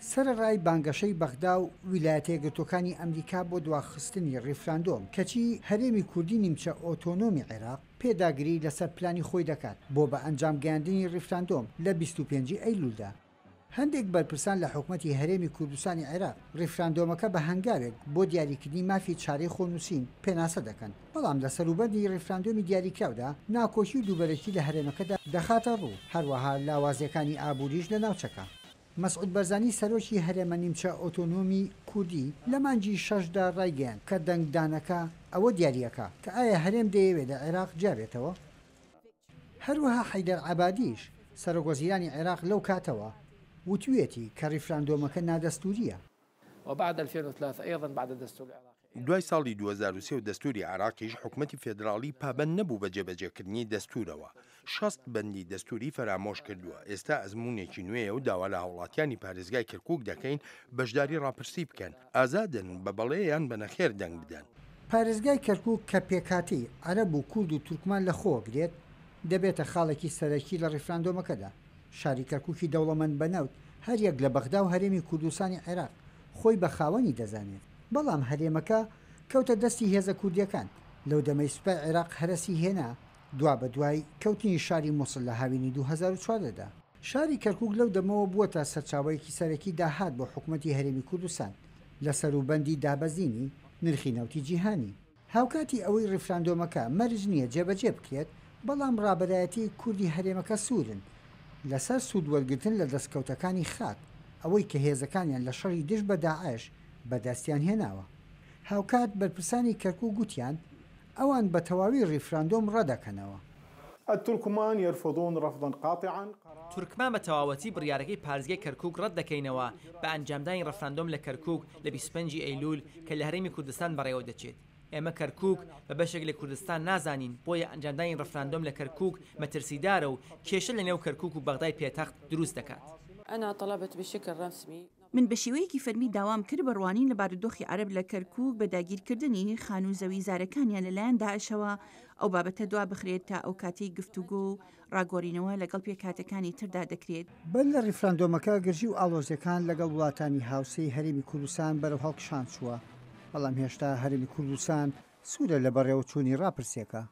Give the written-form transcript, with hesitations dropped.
سەرەڕای بانگەشەی بەغدا و ویلایەتە یەکگرتووەکانی ئەمریکا بۆ دواخستنی ڕیفراندۆم، کەچی هەرێمی کوردی نیمچە ئۆتۆنۆمی عێراق پێداگری لەسەر پلانی خۆی دەکات بۆ بە ئەنجام گەیاندنی ڕیفراندۆم لە 25 ی ئەیلولدا. هەندێک بەرپرسان لە حکومەتی هەرێمی کوردستانی عێراق ڕیفراندۆمەکە بە هەنگاوێک بۆ دیاریکردنی مافی چارەی خۆنووسین پێناسە دەکەن، بەڵام لە سەروبەندی ڕیفراندۆمی دیاریکراودا ناکۆکی و دووبەرەکی لە هەرێمەکەدا دەخاتە ڕوو، هەروەها لاوازییەکانی ئابووریش لە ناوچەکە. مەسعود بەرزانی سەرۆکی هەرێمە نیمچە ئۆتۆنۆمی کوردی لە مانگی شەشدا ڕایگەیاند کە دەنگدانەکە ئەوە دیاریئەکا کە ئایا هەرێم دەیەوێ لە عێراق جیابێتەوە. هەروەها حەیدەر عەبادیش سەرۆک وەزیرانی عێراق لەو کاتەوە وتویەتی کە ڕیفراندۆمەکە نادەستورییە. وبعد 2003 ايضا بعد الدستور العراقی. دوای ساڵی 2003 و دەستووری عێراقیش حکومەتی فێدراڵی پابەند نەبوو بە جێبەجێکردنی دەستوورەوە، 60 بەندی دەستووری فەرامۆش کردووە، ئێستا ئەزموونێکی نوێیە و داوا لە هاوڵاتیانی پارێزگای کەرکووک دەکەین بەشداری ڕاپرسی بکەن، ئازادن بە بەڵێ یان بە نەخێر دەنگ بدەن. پارێزگای کەرکووک کە پێکهاتەی عەرەب و کورد و تورکمان لەخۆگرێت، دەبێتە خاڵێکی سەرەکی لە ڕیفراندۆمەکەدا. شاری کەرکووکی دەوڵەمەند بە نەوت، هەریەک لە بەغدا و هەرێمی کوردستانی عێراق خۆی بە خاوەنی دەزانێت، بەڵام هەرێمەکە کەوتە دەستی هێزە کوردییەکان لەو دەمەی سوپای عێراق هەرەسی هێنا دوابەدوای کەوتنی شاری موسڵ لە هاوینی 2014 دا. شاری کەرکووک لەو دەمەوە بووەتە سەرچاوەیەکی سەرەکی داهات بۆ حکومەتی هەرێمی کوردستان لە سەروبەندی دابەزینی نرخی نەوتی جیهانی. هاوکاتی ئەوەی ڕیفراندۆمەکە مەرج نییە جێبەجێ بکرێت، بەڵام ڕابەرایەتی کوردی هەرێمەکە سوورن لەسەر سوود وەرگرتن لە دەستکەوتەکانی خاک، ئەوەی کە هێزەکانیان لە شەڕی دژ بە داعش بەدەستیان هێناوە. هاوکات بەرپرسانی کەرکوک گوتیان، ئەوان بە تەواوی ڕیفراندۆم ڕەدەکەنەوە. الترکمان یرفضون رفضا قاطعا قرار. تورکمان بە تەواوەتی بڕیارەکەی پارێزگای کەرکوک ڕەتدەکەینەوە بە ئەنجامدانی ڕفراندۆم لە کەرکوک لە 25 ی ئەیلول کە لە هەرێمی کوردستان بەڕێوەدەچێت. ئێمە کەرکوک بە بەشێک لە کوردستان نازانین، بۆیە ئەنجامدانی ڕفراندۆم لە کەرکوک مەترسیدارە و کێشە لە نێو کەرکوک و بەغدای پێتەخت دروست دەکات. انا طلبت بشکل رسمی. من بە شێوەیەکی فەرمی داوام کرد بە ڕوانین لە بارودۆخی عەرەب لە کەرکوک بە داگیرکردنی خانوو زەوی زارەکانیان لە لایەن داعشەوە ئەو بابەتە دوا بخرێت تا ئەو کاتەی گفتوگۆ و ڕاگۆرینەوە لەگەڵ پێکهاتەکانی تردا دەکرێت. بەر لە ڕیفراندۆمەکە گرژی و ئاڵۆزیەکان لەگەڵ وڵاتانی هاوسێی هەرێمی کوردستان بەرەو هەڵکشان چووە، بەڵام هێشتا هەرێمی کوردستان سوورە لە بەڕێوەچوونی ڕاپرسیەکە.